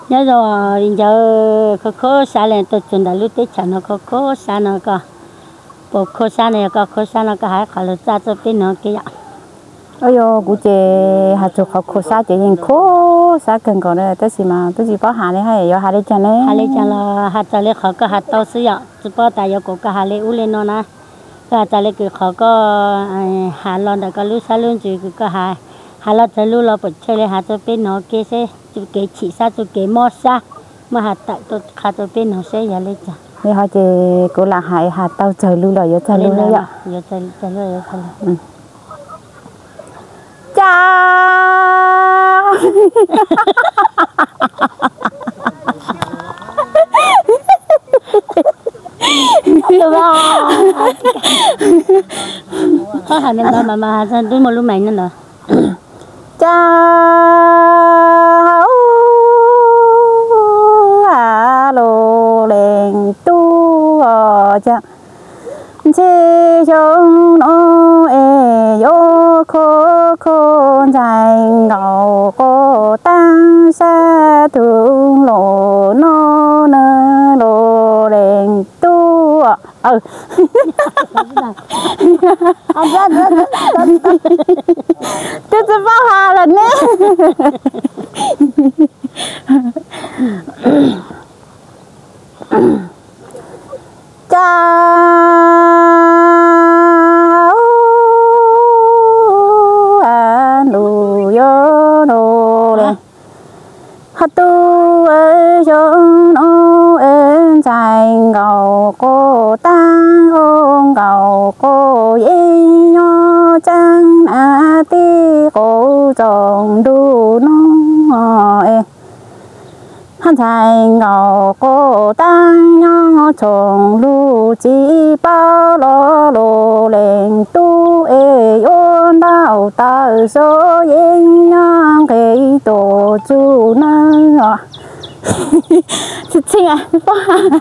Nyob zoo li ncawd, kho kho sab li tuaj txog ntawm lub teb chaws no, kho kho sab no koj puas kho sab no? Yog koj kho sab no koj hais qhov lus txaj tuaj peb hnov ke yom. Ua yog kuv ces hais txog qhov kho sab ces yeej kho sab kawg nkaus na, tab sis mas twb tsis paub hais li, yuav hais li cas ne? Hais li cas los hais raws li qhov koj hais tau xwb yom, tsis paub tas yuav kom koj hais li ub li no na. Koj hais raws li kws qhov koj hais los ntawm koj lub sab lub ntsws kws koj hais, hais los txawg lug los puas tsawg li hais rau peb hnov ke seb, txuj kev chim sab txuj kev mob sab, muab hais tawm tuaj qha rau peb hnov seb yog li cas. Li ho ces kuv lam hais, hais tau txawg lug los yuav txawg lug yom. Cas Tub mas mas mas tub muaj lub meem no ntag. Cas ua a lug leej tub os, cas ntxhi xyoo no es yuav kho kho ntxhais nkaus quas taab sab tug lug no na lug leej tub. Twb tsis paub has lawm ne. Cas ntuj yuav ntuj li, ho tub xyoo no es ntxhais nkaus quas taab, nkaus quas yeeb nyob tseeb na tij quas txoos ntuj no es. Ntxhais nkaus quas taab nyob txoos lug tsis paub los lug leej tub es yuav ntaus taw xyov yeeb nyob nqis tuaj txug na. Tsis txheej paub.